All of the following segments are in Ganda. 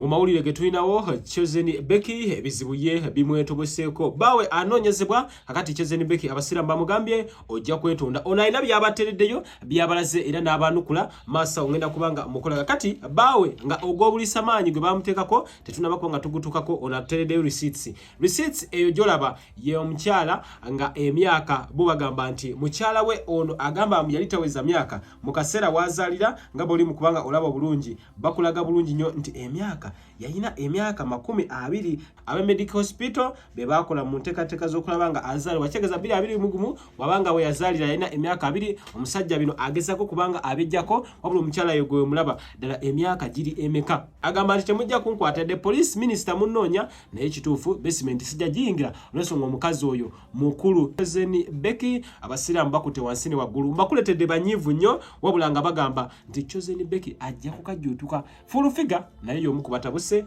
Mu mawulire ge tulinawo, Chosen Becky ebizibu ye bimwetoboseeko. Bbaawe anoonyezebwa kakati. Chosen Becky abasiraamu bamugambye ojja kwetonda. Ono alina by'abateereddeyo, by'abalaze era n'abaanukula maaso. Ngenda kubanga mukola kakati bbaawe nga ogw'obulisa maanyi gwe bamuteekako tetunaba kuba nga tugutukako. Ono atuteereddeyo receipts. Receipts eyo gy'olaba ye omukyala nga emyaka bo bagamba nti mukyala we ono agamba yali taweza myaka mu kaseera w'azaalira, nga bw'oli mu kubanga olaba obulungi, bakulaga bulungi nnyo nti emyaka yalina emyaka 20. Abe Medical Hospital be bakola mu nteekateeka z'okulaba nga azaalibwa, kitegeeza 2021 wabanga we yazaalira yalina emyaka 20. Omusajja bino agezaako kubanga abijjako, wabula omukyala yo gwe mulaba ddala emyaka giri emeka? Agamba nti temujja kunkwata the police minister munnoonya, naye kituufu basement sijja giyingira olw'ensonga omukazi oyo mukulu. Chosen Becky abasiraamu bakutte wansi ne waggulu, mbakuletedde banyiivu nnyo, wabula nga bagamba nti Chosen Becky ajja kukajjuutuka. Full Figure naye y'omu ku batabuse.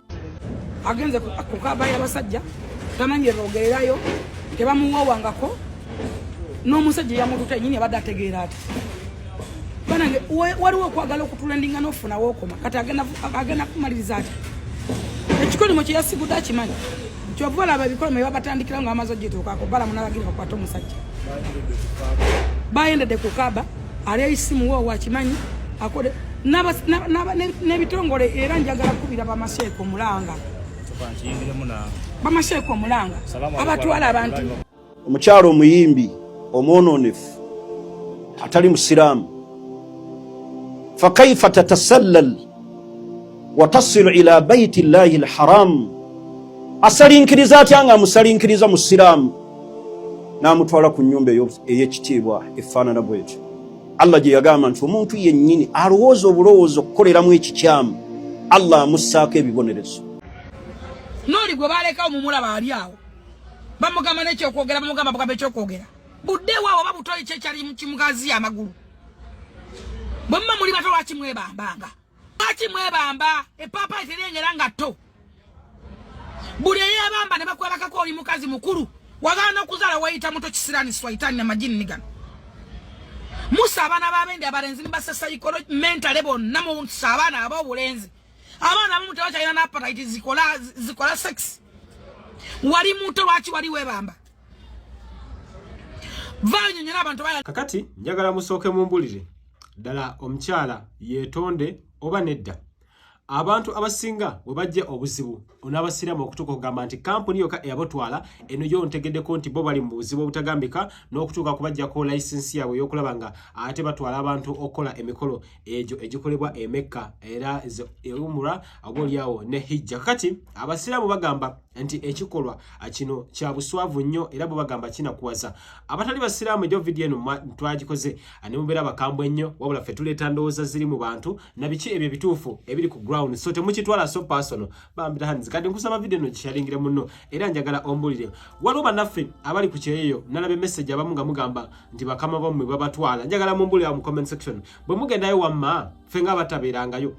Agenze kukaba y'abasajja, tamanyi bebogererayo, tebamuwoowangako n'omusajja eyamututa enyini abadde ategeera ati banange waliwo okwagala okutrendinga n'ofuna wookoma. Kati agenda kumaliriza ati ekikolimo kye yasigudde akimanyi. Kyova olaba ebikolimo byebabatandikirawo nga bamaze ogituukako balamu n'abagira bakwate omusajja bayendedde ku kaba ali esimu woowo akimanyi akole n'ebitongole. Era njagala kubira bamasheeka omulanga, bamasheeka omulanga abatwala abantu. Omukyalo omuyimbi omwononefu atali musiraamu, fakaifa tatasallal watasilu ila baiti llahi lharam? Asalinkiriza atya nga amusalinkiriza musiraamu n'amutwala ku nyumba ey'ekitiibwa efaanana bwetyo, Allah gye yagamba nti omuntu yennyini alowooza obulowooza okukoleramu ekikyamu, Allah amussaako ebibonerezo? N'oli gwe balekawo mumulaba ali awo, bamugamba n'ekyokwogera, bamugamba bugamba ekyokwogera buddewo awo oba butoyi kyekyali kimugazi amagulu. Bwe muba muli bato, lwaki mwebambanga? Lwaki mwebamba? Epaapayi terengera nga tto. Buli eyebamba ne bakwebakako, oli mukazi mukulu wagaana okuzaala, wayita muto kisirani swaitani na majini gano. Musa abaana b'abendi abalenzi nibasa psychology mentally bonna. Musa abaana ab'obulenzi, abaana abamu tebakyalina n'appetite zikola sex. Wali muto, lwaki wali webamba? Vanyonyola abantu baya. Kakati njagala musooke mumbulire ddala, omukyala yeetonde oba nedda? Abantu abasinga bwe bajja obuzibu onaabasiraamu okutuuka okugamba nti kampuni yokka eyabatwala eno yo ntegeddeko nti bo bali mu buzibu obutagambika n'okutuuka kubajjako layisinsi yaabwe ey'okulaba nga ate batwala abantu okukola emikolo egyo egikolebwa e Mekka era umura oba oliawo ne hijja. Kakati abasiraamu bagamba nti ekikolwa kino kya buswavu nnyo, era bo bagamba kinakuwaza abatali basiraamu. Ejo vidiyo eno twagikoze ne mubeera bakambwe nnyo, wabula ffe tuleeta ndowooza ziri mu bantu na biki ebyo ebituufu ebiri ku ground, so temukitwala so personal bambira hands. Kati nkusaba vidiyo eno gishalingire munno, era njagala ombulire. Waliwo bannaffe abali ku kyeyo, nalaba message abamu nga mugamba nti bakama bammwe babatwala. Njagala mumbulire mu comment section, bwe mugendayo wamma ffe nga abatabeerangayo,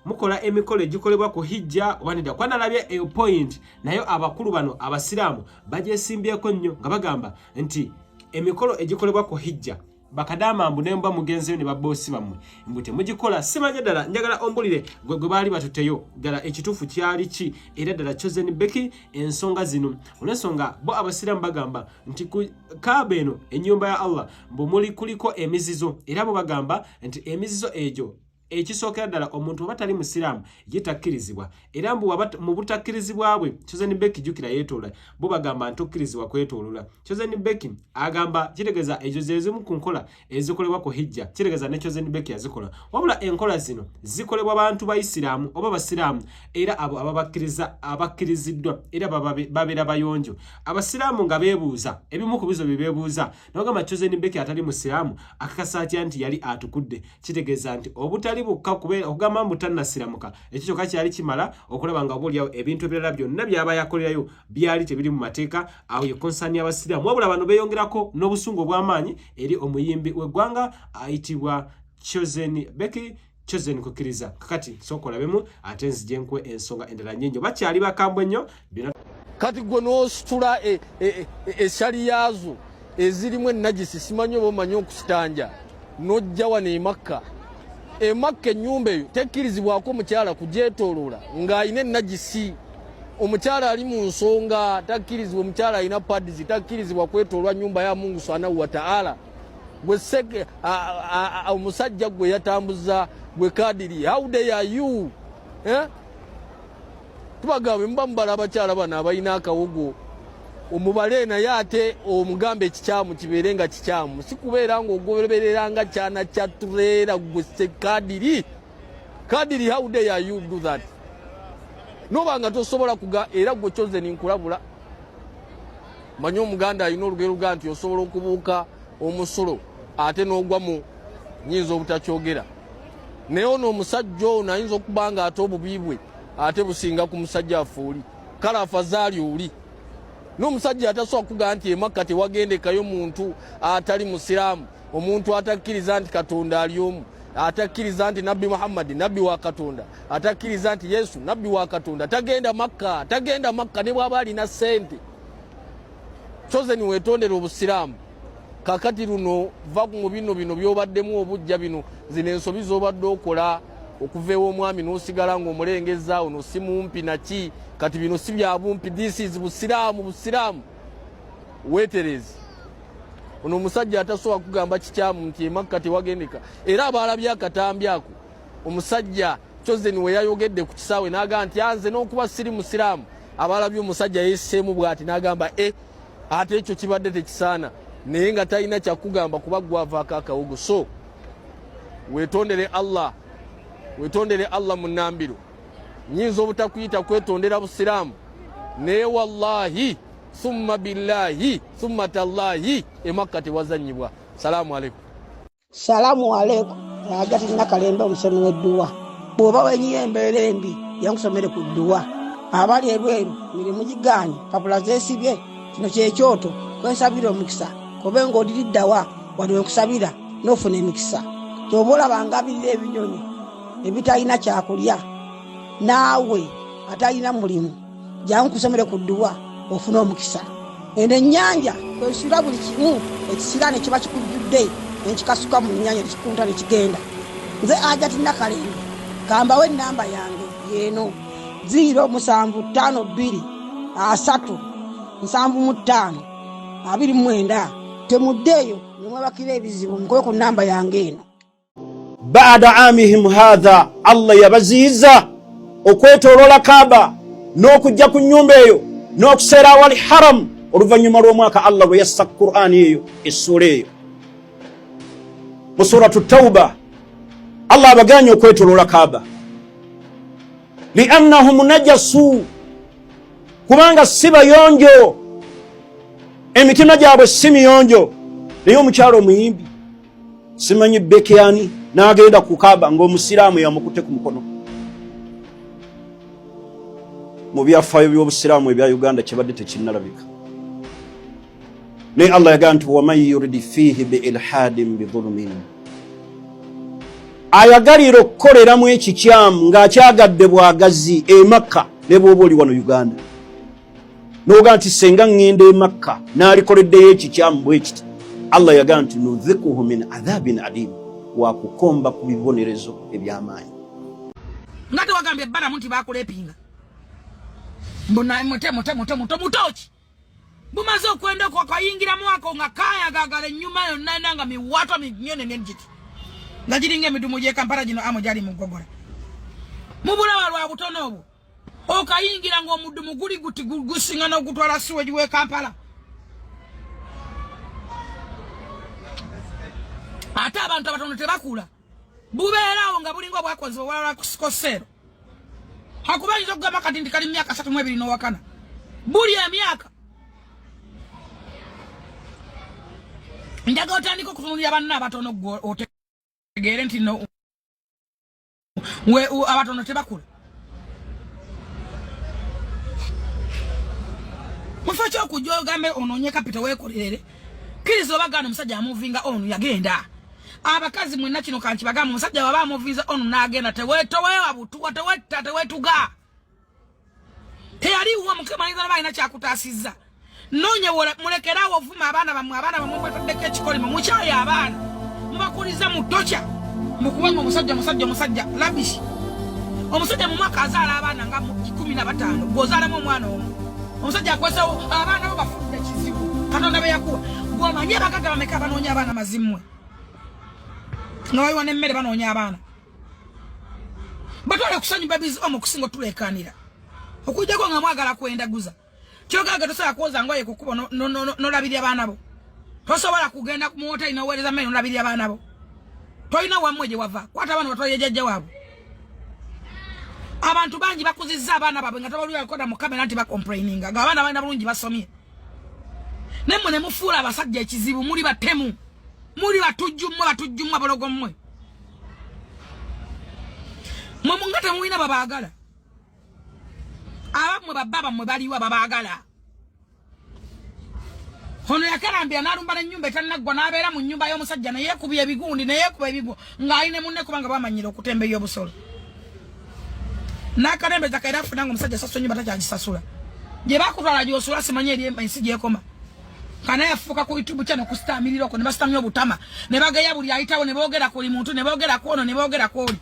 mukola emikolo egikolebwa ku hijja oba nedda? Kuba nalabye eyo point nayo abakulu bano abasiraamu bagyesimbyeko nnyo nga bagamba nti emikolo egikolebwa ku hijja bakadaama mbu nembwa mugenzeyo ne baboosi bammwe mbu temugikola. Simanye ddala, njagala ombulire gwe gwe baali batuteyo ddala ekituufu kyali ki? Era ddala Chosen Becky ensonga zino, olw'ensonga bo abasiraamu bagamba nti ku Kaaba eno, ennyumba ya Allah, mbu muli kuliko emizizo, era bo bagamba nti emizizo egyo ekisookera ddala omuntu oba tali musiraamu ye takkirizibwa. Era mbu mu butakkirizibwa bwe Chosen Becky, jjukira yeetoola, bo bagamba nti tokkirizibwa kwetoolola. Chosen Becky agamba kitegeeza ezo ze zimu ku nkola ezikolebwa ku hijja, kitegeeza ne Chosen Becky yazikola. Wabula enkola zino zikolebwa bantu bayisiraamu oba basiraamu, era abo ababakkiriza abakkiriziddwa era babeera bayonjo. Abasiraamu nga beebuuza ebimu ku bizo bye beebuuza, nabagamba Chosen Becky atali musiraamu akakasa atya nti yali atukudde? Kitegeeza nti obutali bukka okugamba mbu tannasiramuka, ekyo kyokka kyali kimala okulaba nga oba oliawo ebintu ebirala byonna byaba yakolerayo byali tebiri mu mateeka. Awo ye concern y'abasiraamu. Wabula bano beeyongerako n'obusungu obw'amaanyi eri omuyimbi w'eggwanga ayitibwa Chosen Becky. Chosen kukkiriza kakati sooka olabemu, ate nzije nkuwe ensonga endala nnyingi. Bakyali bakambwe nnyo byonna. Kati gwe n'ositula esali yaazo ezirimu enagisi, simanyi oba omanyi okusitanja, n'ojja wano e Makka. Emakka ennyumba eyo tekkirizibwako omukyala kugyetooloola ng'alina enagisi. Omukyala ali mu nsonga takkirizibwa, omukyala alina pads takkirizibwa kwetoolwa nyumba ya Mungu subhanahu wa ta'ala. Gwe seke omusajja gwe yatambuza gwe kadiri, how dare you eh? Tubagamba muba mubala abakyala bano abalina akawogo omubale naye ate omugambe ekikyamu kibeere nga kikyamu, si kubeera ng'ogoberera nga kyana kya tureera. Gwe sekadiri kadiri, how dare you do that? Noba nga tosobola kuga era gwe Chozen nkulabula. Manyi omuganda alina olugero luga nti osobola okubuuka omusulo ate n'ogwa mu nyinza obutakyogera, naye ono omusajja ono ayinza okuba nga ate obubi bwe ate businga ku musajja affe oli kale afazaali oli n'omusajja atasobola kugamba nti emakka tewagendekayo muntu atali musiraamu, omuntu atakkiriza nti Katonda ali omu, atakkiriza nti Nabbi Muhammadi nabbi wa Katonda, atakkiriza nti Yesu nabbi wa Katonda, tagenda Makka, tagenda Makka ne bw'aba alina ssente. Chozen wetondera obusiraamu kakati luno, va mu bino bino by'obaddemu obujja bino, zino ensobi z'obadde okola okuva ew'omwami n'osigala ng'omulengeza ono si mumpi naki. Kati bino si bya bumpi, this is busiraamu. Busiraamu weetereze. Ono omusajja atasobola kugamba kikyamu nti emakka tewagendeka, era abaalabye akatambi ako omusajja Chozen we yayogedde ku kisaawe n'agamba nti anze n'okuba siri musiraamu, abalabye omusajja yeesseemu bw'ati n'agamba e ate ekyo kibadde tekisaana, naye nga talina kyakugamba kuba gwavaako akawogo. So wetondere Allah, wetondere Allah munambiro. Nyinza obutakuyita kwetondera busiraamu, naye wallahi thumma billahi thumma tallahi emakka tewazanyibwa. Salaamu aleikum. Salamu aleikum. Ajati Nakalembe omusomi w'edduwa. Bw'oba wenyiye embeera embi, yankusomere ku dduwa. Abali ebweru mirimu gigaanye, papula zeesibye, kino kyekyoto kwensabira omukisa, kobe ng'odiriddawa wano wenkusabira n'ofuna emikisa. Kyoba olaba ngabirira ebinyonyi ebitalina kyakulya, naawe atalina mulimu jangu kusomere ku dduwa ofune omukisa. Eno ennyanja kwesula buli kimu ekisiraani ekiba kikujjudde nenkikasuka mu nnyanja nekikunta nekigenda. Nze Ajati Nakalembe, kambawe ennamba yange yeeno 0752 3 75 29. Temuddeeyo nemwebakira ebizibu, mukube ku nnamba yange eno. Baada amihim hatha, Allah yabaziyiza okwetoloola Kaaba n'okujja ku nnyumba eyo n'okuseera awali haram oluvannyuma lw'omwaka Allah lwe yassa Qur'ani eyo essuula eyo mu suratu Tauba. Allah abaganye okwetoloola Kaaba liannahum najasu, kubanga si bayonjo, emitima gyabwe si miyonjo. Naye omukyalo omuyimbi simanyi bekyani n'agenda ku Kaaba ng'omusiraamu yamukutte ku mukono. Mu byafaayo by'obusiraamu ebya Uganda kibadde tekinnalabika, naye Allah yagamba nti waman yuridi fiihi biilhadin bidhulumin, ayagalira okukoleramu ekikyamu ng'akyagadde bwagazi emakka. Ne bw'oba oli wano Uganda noga nti senga ŋŋenda e Makka n'alikoleddeyo ekikyamu bwe kiti, Allah yagamba nti nudhikuhu min adhabin alim, wakukomba ku bibonerezo eby'amaanyi. Nga tewagambye Balamu nti bakulepinga mbuna mute mute mute mute mutoki bumaze okwenda okwo kayingiramu ako nga kayagagala ennyuma yonna yonna nga miwaatwa minene negiti nga giringa emidumu gy'e Kampala gino amo gyali mu ggogola mubulaba lwa butono obwo okayingira ng'omudumu guli guti gusinga n'ogutwala siweji w'e Kampala. Ate abantu abatono tebakula, bubeeraawo nga bulinga obwakozebwa obwalala kusikoseero hakuba ayinza okugamba kati nti kali myaka 32 n'owakana buli emyaka. Njagala otandika okutunulira banna abatono gwe otegeere nti no abatono tebakula. Mufo kyokujja ogambe onoonye kapito weekolerere, kkiriza oba gaana omusajja amuvinga onu yagenda. Abakazi mwenna kino kankibagamba, omusajja waba amuvinze onu n'agenda, teweewa butuwa, tewetta, teweetuga, teyaliwo mukama ayinza naba alina kyakutaasizza. Noonye mulekeraawo ovuma abaana bammwe. Abaana bammwe mwetaddeko ekikolimo, mukyaye abaana, mubakuliza mu tokya. Mukubanga omusajja omusajja omusajja labishi. Omusajja mu mwaka azaala abaana nga 15, gw'ozaalamu omwana omu. Omusajja akwesawo abaana bo bafudde kizibu. Katonda be yakuwa. Gw'omanyi abagagga bameka abanoonya abaana mazimmwe. Nga bayiwa n'emmere banoonya abaana. Batwale kusanyu babizi omu okusinga otuleekaanira. Okujjako nga mwagala kwendaguza. Kyogaga tosobola kwoza ngoye ku kkubo n'olabirira abaana bo. Tosobola kugenda mu woteri n'oweereza mmere n'olabirira abaana bo. Tolina wammwe gye wava. Kwata abaana batwalire jjajja waabwe. Abantu bangi bakuzizza abaana baabwe nga tobalulira koda mu kamera nti bakomplaininga nga abaana balina bulungi basomye. Naye mmwe ne mufuula abasajja ekizibu, muli batemu, muli batujju mmwe, batujju mmwe, abalogo mmwe. Mmwe nga temulina babaagala. Abammwe babba bammwe baliwa babaagala. Ono yakalambira n'alumba n'ennyumba etannaggwa n'abeera mu nnyumba y'omusajja ne yeekubya ebigundi ne yeekuba ebigwo ng'ali ne munne kubanga bamanyira okutembeeya obusolo. N'akalembeza kaera afuna ng'omusajja asasula ennyumba takyagisasula. Gye bakutwala gy'osula simanyi eri ensi gy'ekoma. Kana yafuuka ku YouTube channel kusitaamirira okwo ne basitamya obutama ne bageya buli ayitawo ne boogera ku buli muntu ne boogera ku ono ne boogera ku oli.